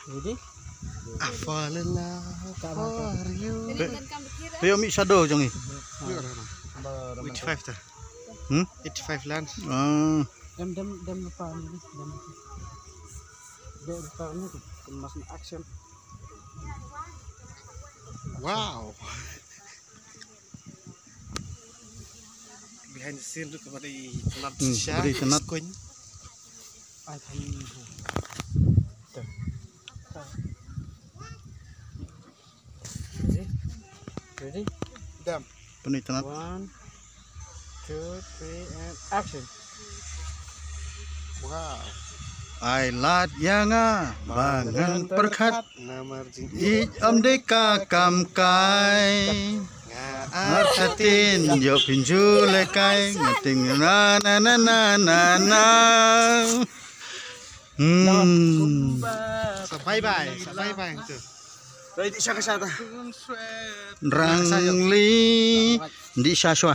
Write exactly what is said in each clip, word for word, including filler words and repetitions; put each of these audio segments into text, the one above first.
Ready? I fall in love for you. Te ïoh mih shadow jong i. Eighty-five ta. Hmm? Eighty-five lands. Ah. Dem dem dem lupa ni, dem. Dem lupa ni, mas action. Wow. Behind the scene tu kepada i Tenat. Hmm, Sha, kepada i Tenat. Kuny. Ready? Ready? Dam. Pynïaid Tenat. One, two, three, and action. Wow. Ai lad ïa nga ba ngan pyrkhat. Namar jing ïeit ym dei ka kam kai. Nga ar sa tin ïoh pynjuleh kai. Nga ting na na na na na na. Hmm. Sa bye bye, sa bye bye tu. Rangli di sha shwa.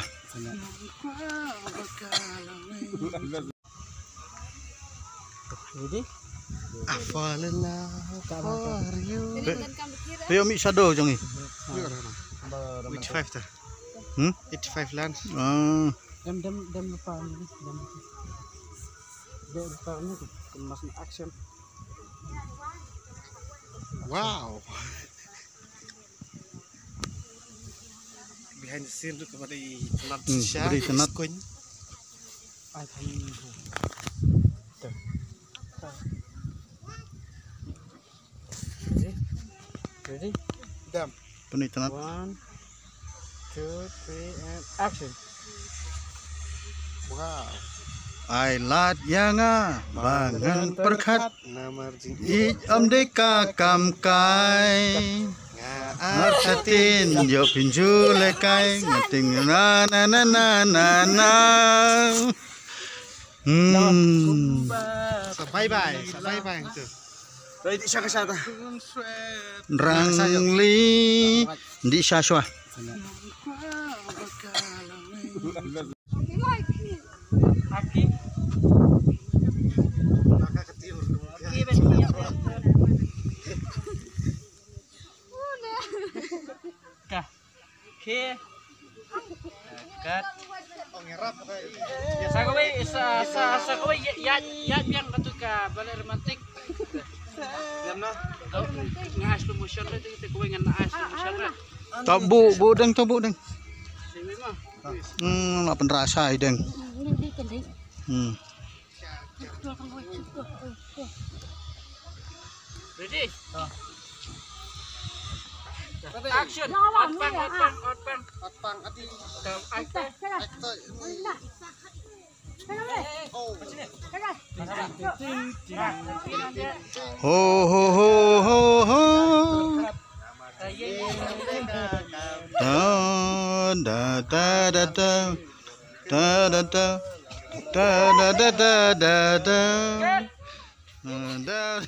Ready? I fall in love for you. Te ïoh mih shadow jong i. Eighty-five ta. Hmm? Eighty-five lands. Ah. Dem dem dem lupa ni, dem. Dem lupa ni, mas action. Wow. Behind the scene tu kepada i Tenat. Hmm, Sha, kepada i Tenat. Kuny. Ready? Ready? Dam. Pynïaid Tenat. One, two, three, and action. Wow. Ai lad ïa nga ba ngan pyrkhat. Namar jing ïeit ym dei ka kam kai. Nga ar sa tin ïoh pynjuleh kai. Nga ting na na na na na na. Hmm. Sa bye bye, sa bye bye tu. Rangli di sha shwa. Ka. Okay. Cut. Sa kawei, sa, sa, sa kawei, ïa, ïa, ïa, biang katu ka ballet romantic. Ngam na. Nga slow motion lah tu, kawei ngan slow motion lah. Tabu, bu deng, tabu deng. Hmm, la pynrasa i deng. Hmm. Ready? Action. Ot pang, ot pang, ot pang. Ot pang, ati. Actor. Actor. Ho, ho, ho, ho, ho. Da, da, da, da, da. Da, da, da. Da, da, da, da, da, da. Da.